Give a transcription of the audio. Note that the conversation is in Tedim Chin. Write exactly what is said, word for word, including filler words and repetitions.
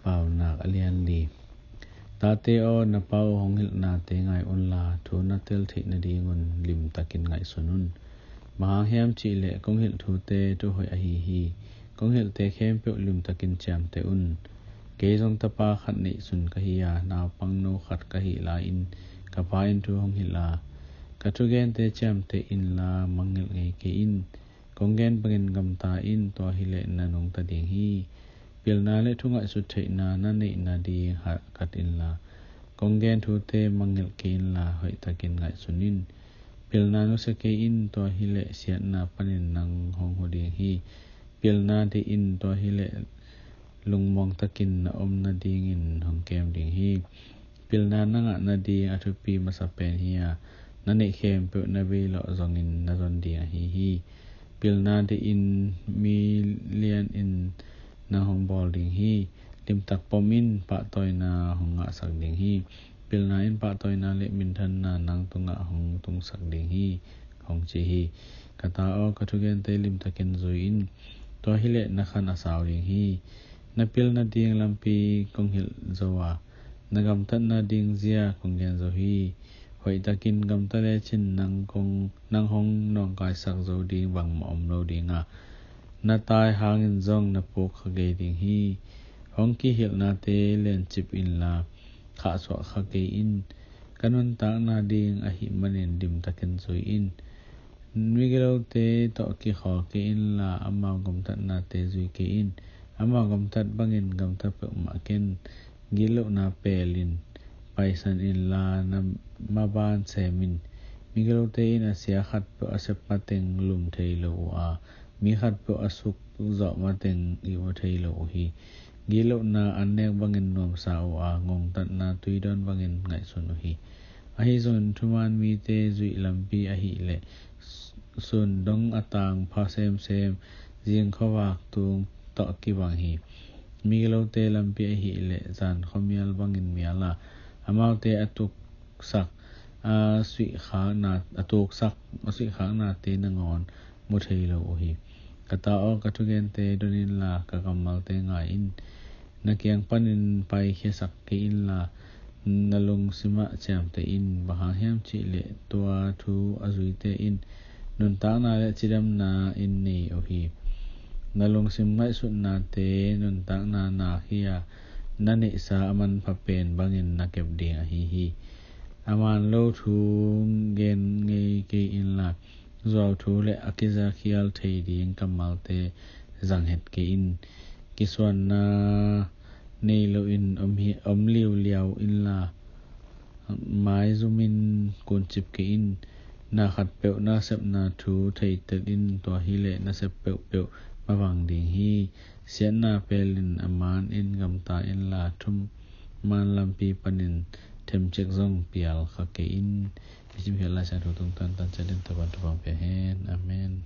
Paunak a lian li. Tate aw, na pa uh hong hilhnate ngai unla, thu na tel theih nadingun limtakin ngaihsun un. Bang hang hiam cihleh kong hilh thute thuhoih ahi hi. Kong hilhte khempeuh limtakin ciamteh un. Kei zong tapa khat neihsun ka hi a, naupangno khat ka hih lai-in ka pa in thu hong hilh a, ka thugente ciamteh inla mangngilh ngei kei in. Kong gen bangin gamta in, tua hileh na nungta ding hi. Pilna le thungaihsut theihna na neih nading hahkat inla, kong gen thute mangngilh kei inla hoihtakin ngaihsun in. Pilna nusia kei in, tua hileh siatna panin nang hong hu ding hi. Pilna dih in, tua hileh lungmuang takin na om nadingin hong kem ding hi. Pilna na ngah nading a thupi masa pen hi a, na neih khempeuh na bei lawh zongin na zon ding ahi hi. Pilna dih in, mi lianin nang hong bawl ding hi. Limtak pom in, pahtawina hong ngahsak ding hi. Pilna in pahtawina le minthanna nang tungah hong tungsak ding hi, hong ci hi. Ka ta aw, ka thugente limtakin zui in, tua hileh na khan a sau ding hi. Na pil nading lampi kong hilh zo a, na gamtat nading zia kong gen zo hi. Hoihtakin gamta lecin nang kong, nang hong nawngkaisak zo ding bangmah om lo ding a, na tai hangin zong na puk kha kei ding hi. Hong kihilhnate lencip inla, khahsuah kha kei in. Ka nuntak nading ahih manin limtakin zui in. Migilote tawh kikhawl kei inla, amau gamtatnate zui kei in. Amau gamtat bangin gamta peuhmah ken. Gitlohna pelin paisan inla, na maban sem in. Migilote in a sia khatpeuh a sep mateng lum thei lo uh a, mi khatpeuh a suk zawh mateng ih uh thei lo uh hi. Gitlohna an nek bangin nuamsa uh a, ngongtatna tuidawn bangin ngaihsun uh hi. Ahi zongin thuman mite zuih lampi ahih leh, sundong a tang pha semsem, zing khuavak tung tawh kibang hi. Migilote lampi ahih leh, zan khuamial bangin mial a, amaute a tuksak, a suihkhakna, a tuksak, a suihkhaknate nangawn mu thei lo uh hi. Ka ta aw, ka thugente don inla, ka kammalte ngai in. Na kiang panin paikhiasak kei inla, na lungsimah ciamteh in. Bang hang hiam cihleh tua thu a zuite in nuntakna le cidamna in nei uh hi. Na lungsim ngaihsutnate nuntakna nak hi a, na neihsa a manpha pen bangin na kep ding ahi hi. A man lo thu gen ngei kei inla, zuau thu le a kizakhial thei ding kammalte zang het kei in. Kisuanna nei loin om hi, om liuliau inla, maizumin kuncip kei in. Na khatpeuh na sepna thu theitel in, tua hileh na sep peuhpeuh mavang ding hi. Siatna pelin a man in gamta inla, thuman lampi panin themcik zong pial kha kei in. Micim hial Lai Siangtho tungtan tanciat in taban thupang pia hen. Amen.